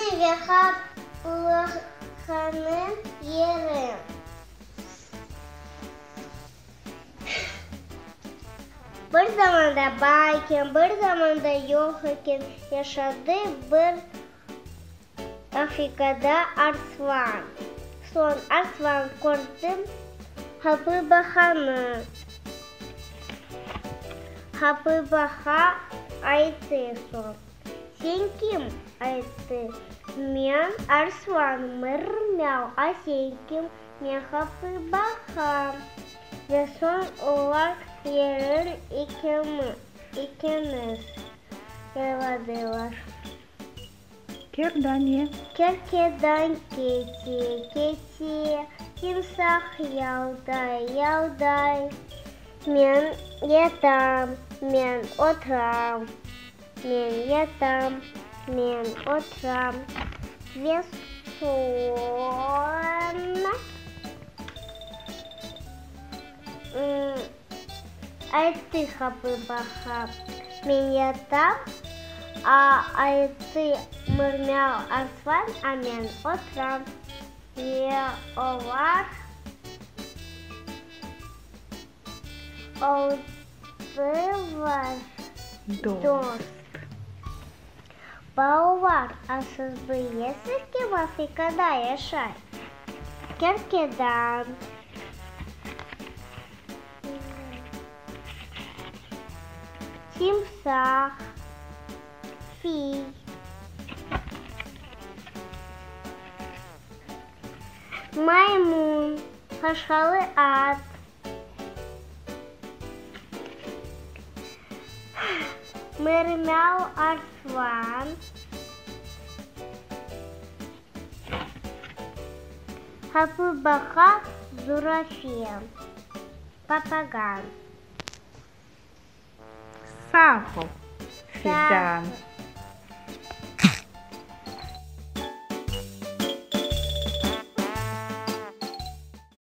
Ayttı ve Hapıbahanıñ yeri. Bir zamanda bar eken, bir zamanda yoq eken, yaşadı bir Afrikada arslan. Soñ arslan kördi Hapıbahanı. Hapıbaha ayttı soñ, Sen kim? Ayttı, Men arslan, mır-myav, a sen kim? Men Hapıbaha. Ve soñ olar yerin ekimiz yayladılar. Kerdane. Kerkedan kete, kete, timsah yalday, yalday. Men yatam, men oturam, men yatam, men oturam. Ve soñ ayttı Hapıbaha, Men yatam, a ayttı Mırmâl Arslan, a men oturam. Ve olar oldılar dost. Balalar, a siz bilesiz kim Afrikada yaşay? Kerkedan. Timsah, fil. Maymun, qaşqalı at. Mırmâl arslan. Hapıbaqa zurafe, papagan. Sağ ol, Fidan.